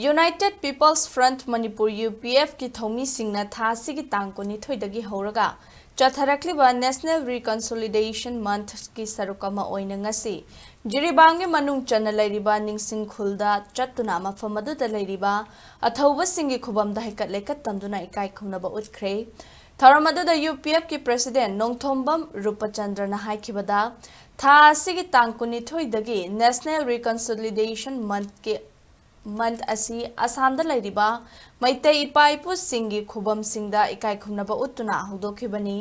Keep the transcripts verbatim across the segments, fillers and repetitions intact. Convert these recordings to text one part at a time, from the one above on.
United People's Front Manipur, U P F ꯀꯤ ꯊꯧꯃꯤꯁꯤꯡꯅ ꯊꯥ ꯑꯁꯤꯒꯤ ꯇꯥꯡ ꯀꯨꯟꯅꯤꯊꯣꯏꯗꯒꯤ ꯍꯧꯔꯒ ꯆꯠꯊꯔꯛꯂꯤꯕ National Reconciliation Month ꯀꯤ ꯁꯔꯨꯛ ꯑꯃ ꯑꯣꯏꯅ ꯉꯁꯤ ꯖꯤꯔꯤꯕꯥꯝꯒꯤ ꯃꯅꯨꯡ ꯆꯟꯅ ꯂꯩꯔꯤꯕ ꯅꯤꯡꯁꯤꯡ ꯈꯨꯜꯗ ꯆꯠꯇꯨꯅ ꯃꯐꯝ ꯑꯗꯨꯗ ꯂꯩꯔꯤꯕ ꯑꯊꯧꯕꯁꯤꯡꯒꯤ ꯈꯨꯕꯝꯗ ꯍꯩꯀꯠ ꯂꯩꯀꯠ ꯇꯝꯗꯨꯅ ꯏꯀꯥꯏ ꯈꯨꯝꯅꯕ ꯎꯠꯈ꯭ꯔꯦ꯫ ꯊꯧꯔꯝ ꯑꯗꯨꯗ U P F ꯀꯤ President ꯅꯣꯡꯊꯣꯝꯕꯝ ꯔꯨꯄꯆꯟꯗ꯭ꯔꯅ ꯍꯥꯏꯈꯤꯕꯗ, ꯊꯥ ꯑꯁꯤꯒꯤ ꯇꯥꯡ ꯀꯨꯟꯅꯤꯊꯣꯏꯗꯒꯤ National Reconciliation Month ꯀꯤ month ꯑꯁꯤ ꯑꯁꯥꯝꯗ ꯂꯩꯔꯤꯕ ꯃꯩꯇꯩ ꯏꯄꯥ ꯏꯄꯨꯁꯤꯡꯒꯤ ꯈꯨꯕꯝꯁꯤꯡꯗ ꯏꯀꯥꯏ ꯈꯨꯝꯅꯕ ꯎꯠꯇꯨꯅ ꯍꯧꯗꯣꯛꯈꯤꯕꯅꯤ꯫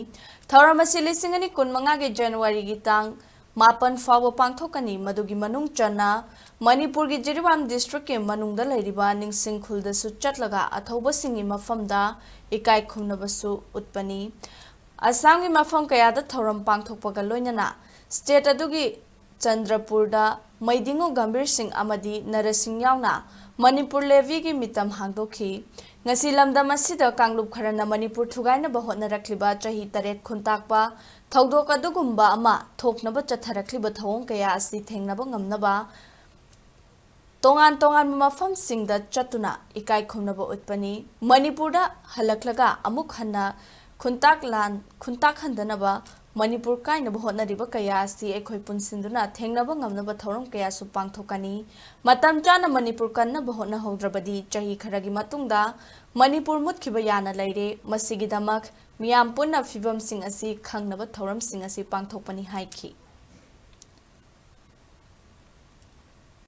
ꯊꯧꯔꯝ ꯑꯁꯤ ꯂꯤꯁꯤꯡ ꯑꯅꯤ ꯀꯨꯟꯃꯉꯥꯒꯤ ꯖꯅꯋꯥꯔꯤꯒꯤ ꯇꯥꯡ ꯃꯥꯄꯟ ꯐꯥꯎꯕ ꯄꯥꯡꯊꯣꯛꯀꯅꯤ꯫ ꯃꯗꯨꯒꯤ ꯃꯅꯨꯡ ꯆꯟꯅ ꯃꯅꯤꯄꯨꯔꯒꯤ ꯖꯤꯔꯤꯕꯥꯝ district ꯀꯤ ꯃꯅꯨꯡꯗ ꯂꯩꯔꯤꯕ ꯅꯤꯡꯁꯤꯡ ꯈꯨꯜꯗꯁꯨ ꯆꯠꯂꯒ ꯑꯊꯧꯕꯁꯤꯡꯒꯤ ꯃꯐꯝꯗ ꯏꯀꯥꯏ ꯈꯨꯝꯅꯕꯁꯨ ꯎꯠꯄꯅꯤ꯫ ꯑꯁꯥꯝꯒꯤ ꯃꯐꯝ ꯀꯌꯥꯗ ꯊꯧꯔꯝ ꯄꯥꯡꯊꯣꯛꯄꯒ ꯂꯣꯏꯅꯅ state ꯑꯗꯨꯒꯤ ꯆꯟꯗ꯭ꯔꯄꯨꯔꯗ ꯃꯩꯗꯤꯡꯉꯨ ꯒꯝꯚꯤꯔ ꯁꯤꯡ ꯑꯃꯗꯤ ꯅꯔ ꯁꯤꯡ ꯌꯥꯎꯅ ꯃꯅꯤꯄꯨꯔ ꯂꯦꯚꯤꯒꯤ ꯃꯤꯇꯝ ꯍꯥꯡꯗꯣꯛꯈꯤ꯫ ꯉꯁꯤ ꯂꯝꯗꯝ ꯑꯁꯤꯗ ꯀꯥꯡꯂꯨꯞ ꯈꯔꯅ ꯃꯅꯤꯄꯨꯔ ꯊꯨꯒꯥꯏꯅꯕ ꯍꯣꯠꯅꯔꯛꯂꯤꯕ ꯆꯍꯤ ꯇꯔꯦꯠ ꯈꯨꯟꯇꯥꯛꯄ ꯊꯧꯗꯣꯛ ꯑꯗꯨꯒꯨꯝꯕ ꯑꯃ ꯊꯣꯛꯅꯕ ꯆꯠꯊꯔꯛꯂꯤꯕ ꯊꯧꯑꯣꯡ ꯀꯌꯥ ꯑꯁꯤ ꯊꯦꯡꯅꯕ ꯉꯝꯅꯕ ꯇꯣꯉꯥꯟ ꯇꯣꯉꯥꯟꯕ ꯃꯐꯝꯁꯤꯡꯗ ꯆꯠꯇꯨꯅ ꯏꯀꯥꯏ ꯈꯨꯝꯅꯕ ꯎꯠꯄꯅꯤ꯫ ꯃꯅꯤꯄꯨꯔꯗ ꯍꯜꯂꯛꯂꯒ ꯑꯃꯨꯛ ꯍꯟꯅ ꯈꯨꯟꯇꯥꯛ ꯂꯥꯟ, ꯈꯨꯟꯇꯥꯛ ꯍꯟꯗꯅꯕ ꯃꯅꯤꯄꯨꯔ ꯀꯥꯏꯅꯕ ꯍꯣꯠꯅꯔꯤꯕ ꯀꯌꯥ ꯑꯁꯤ ꯑꯩꯈꯣꯏ ꯄꯨꯟꯁꯤꯟꯗꯨꯅ ꯊꯦꯡꯅꯕ ꯉꯝꯅꯕ ꯊꯧꯔꯝ ꯀꯌꯥꯁꯨ ꯄꯥꯡꯊꯣꯛꯀꯅꯤ꯫ ꯃꯇꯝ ꯆꯥꯅ ꯃꯅꯤꯄꯨꯔ ꯀꯟꯅꯕ ꯍꯣꯠꯅꯍꯧꯗ꯭ꯔꯕꯗꯤ ꯆꯍꯤ ꯈꯔꯒꯤ ꯃꯇꯨꯡꯗ ꯃꯅꯤꯄꯨꯔ ꯃꯨꯠꯈꯤꯕ ꯌꯥꯅ ꯂꯩꯔꯦ꯫ ꯃꯁꯤꯒꯤꯗꯃꯛ ꯃꯤꯌꯥꯝ ꯄꯨꯟꯅ ꯐꯤꯕꯝꯁꯤꯡ ꯑꯁꯤ ꯈꯪꯅꯕ ꯊꯧꯔꯝꯁꯤꯡ ꯑꯁꯤ ꯄꯥꯡꯊꯣꯛꯄꯅꯤ ꯍꯥꯏꯈꯤ꯫